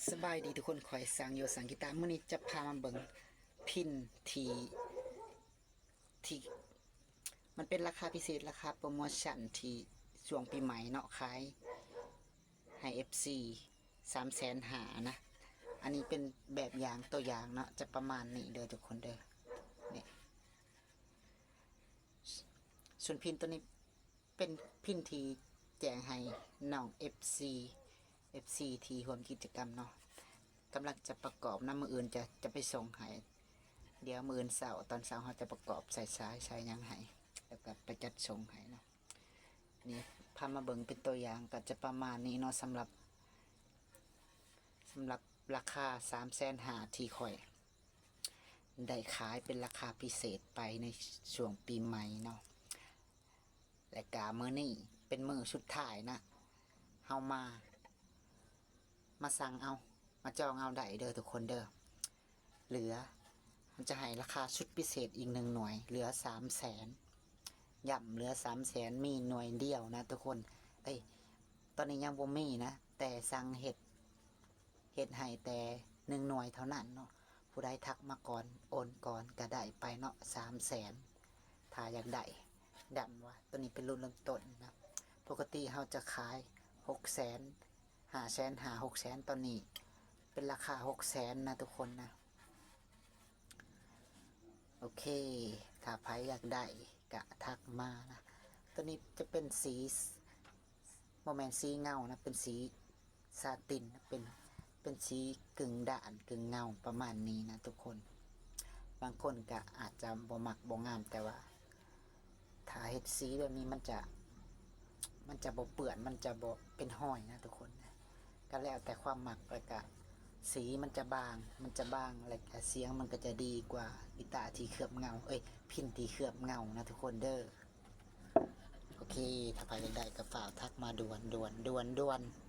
ສະບາຍດີທຸກຄົນ, ຂ້ອຍຊ່າງໂຍ ຊ່າງກີຕາ. ມື້ນີ້ຈະພາມາເບິ່ງພິນທີ່ ທີ່ມັນເປັນລາຄາພິເສດ, ລາຄາໂປຣໂມຊັນທີ່ຊ່ວງປີໃໝ່ເນາະ, ຂາຍໃຫ້ເອັຟຊີ ສາມແສນຫ້ານະ. ອັນນີ້ເປັນແບບຢ່າງ ຕົວຢ່າງເນາະ, ຈະປະມານນີ້ເດີທຸກຄົນເດີ. ນີ້ ສ່ວນພິນຕົວນີ້ ເປັນພິນທີ່ແຈກໃຫ້ນ້ອງເອັຟຊີ ເອັຟຊີທີ່ຮ່ວມກິດຈະກຳເນາະ, ກຳລັງຈະປະກອບນຳ, ມື້ອື່ນຈະ ຈະໄປສົ່ງໃຫ້. ດຽວມື້ອື່ນເຊົ້າ ຕອນເຊົ້າເຮົາຈະປະກອບໃສ່ສາຍ ໃສ່ຫຍັງໃຫ້ ແລ້ວກໍໄປຈັດສົ່ງໃຫ້ເນາະ. ນີ້ພາມາເບິ່ງເປັນຕົວຢ່າງ ກໍຈະປະມານນີ້ເນາະ, ສຳລັບ ສຳລັບລາຄາສາມແສນຫ້າທີ່ຂ້ອຍ ໄດ້ຂາຍເປັນລາຄາພິເສດໄປໃນຊ່ວງປີໃໝ່ເນາະ. ແລະກະມື້ນີ້ເປັນມື້ສຸດທ້າຍນະ, ເຮົາມາ ມາສັ່ງເອົາ ມາຈອງເອົາໄດ້ເດີທຸກຄົນເດີ. ເຫຼືອ ມັນຈະໃຫ້ລາຄາຊຸດພິເສດອີກໜຶ່ງໜ່ວຍ ເຫຼືອສາມແສນ, ຢ້ຳເຫຼືອສາມແສນ, ມີໜ່ວຍດຽວນະທຸກຄົນ. ເອີຍ ຕອນນີ້ຍັງບໍ່ມີນະ, ແຕ່ສັ່ງເຮັດ ເຮັດໃຫ້ແຕ່ໜຶ່ງໜ່ວຍເທົ່ານັ້ນເນາະ. ຜູ້ໃດທັກມາກ່ອນ ໂອນກ່ອນກໍໄດ້ໄປເນາະ ສາມແສນ ຖ້າຢາກໄດ້. ຢ້ຳວ່າຕົວນີ້ເປັນລຸ້ນເລີ່ມຕົ້ນນະ, ປົກກະຕິເຮົາຈະຂາຍຫົກແສນ ຫ້າແສນຫ້າ ຫົກແສນ, ຕອນນີ້ເປັນລາຄາຫົກແສນນະທຸກຄົນນະ. ໂອເຄ ຖ້າໃຜຢາກໄດ້ກະທັກມານະ. ຕົວນີ້ຈະເປັນສີ ບໍ່ແມ່ນສີເງົານະ, ເປັນສີຊາຕິນ, ເປັນ ເປັນສີກຶ່ງດ້ານກຶ່ງເງົາປະມານນີ້ນະທຸກຄົນ. ບາງຄົນກະອາດຈະບໍ່ມັກບໍ່ງາມ, ແຕ່ວ່າຖ້າເຮັດສີແບບນີ້ມັນຈະ ມັນຈະບໍ່ເປື້ອນ ມັນຈະບໍ່ເປັນຮອຍນະທຸກຄົນນະ. ກໍແລ້ວແຕ່ຄວາມມັກ ແລ້ວກະສີມັນຈະບາງ ມັນຈະບາງ ແລ້ວກະສຽງມັນກໍຈະດີກວ່າກີຕາທີ່ເຄື່ອບເງົາ ເອີຍ ພິນທີ່ເຄື່ອບເງົານະທຸກຄົນເດີ. ໂອເຄ ຖ້າໃຜຢາກໄດ້ກໍຟ້າວທັກມາດ່ວນໆໆໆ.